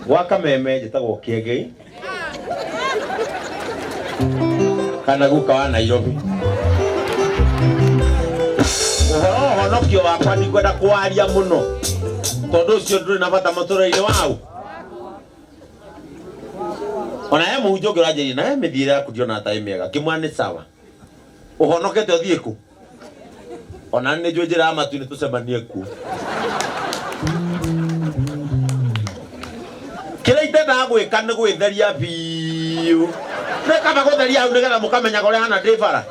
Gwa Kameme njĩtagwo Kĩengei kana guka wa Nairobi. Ũhoro wa ũhonokio wakwa ndikwenda kwaria mũno tondũ ũcio ndũrĩ na bata mũtũrĩre-inĩ wau. Ona he mũhunjia ũngĩ ũranjĩrire na he mĩthiĩre yaku ndionaga ta ĩ mĩega, ngĩmwĩra nĩ sawa. Ũhonokete ũthiĩ kũ? Ona nĩ njũĩ njĩra ya matu-inĩ tũcemanie kuo. Kĩrĩa itendaga gwĩka nĩ gwĩtheria biũ. Nĩ kaba gũtheria hau nĩgetha mũkamenyaga ũrĩa hana ndĩ bara.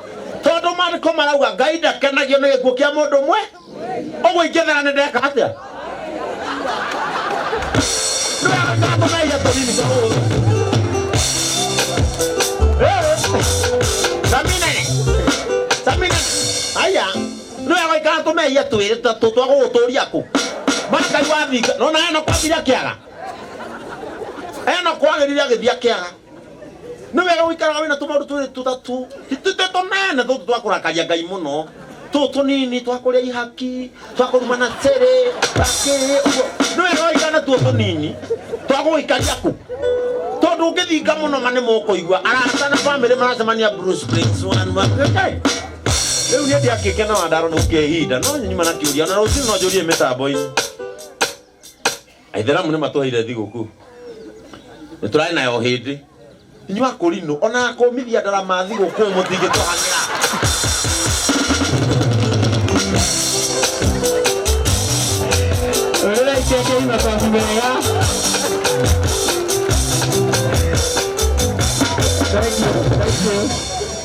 Tondũ maandĩko marauga Ngai ndakenagio nĩ gĩkuũ kĩa mũndũ ũmwe. Ũguo ingĩthera nĩ ndeka atĩa? Nĩ wega ndamũmeia tũnini tũrũrũ. Samine. Samine. Aya. Nĩ wega gũikara tũmehia twĩrĩ tũtatũ twa gũgũtũria kũ. Ma Ngai wathinga. Nona eno kwambire akĩaga. Eno kwagĩrire agĩthiĩ akĩaga. Nĩ wega gũikaraga wĩna tũmaũndũ twĩrĩ tũtatũ. Ti tũnene tũtũ twa kũrakaria Ngai mũno. Tũtũ tũnini twa kũrĩa ihaki, twa kũrumana cĩrĩ, twa kĩ, ũguo. Nĩ wega gũikara natuo tũnini twa gũgũikaria kũ? Tondũ ũngĩthinga mũno ma nĩ mũkũigua arata na bamĩrĩ maracemania Blue Springs one one. Okay. Rĩu niĩ ndiakĩkena wa ndaro nĩ gũkĩhe ihinda no nyuma na kĩũria ona rũciũ no njũrie mĩtambo-inĩ. Aithĩramu nĩ matũheire thigũkũ. Nĩ tũrarĩ nayo hĩndĩ. Inyuĩ akũrinũ ona akũmithia ndarama thigũkũ mũtingĩtũhang'ĩra. Rĩrĩa ikenge makobi mega.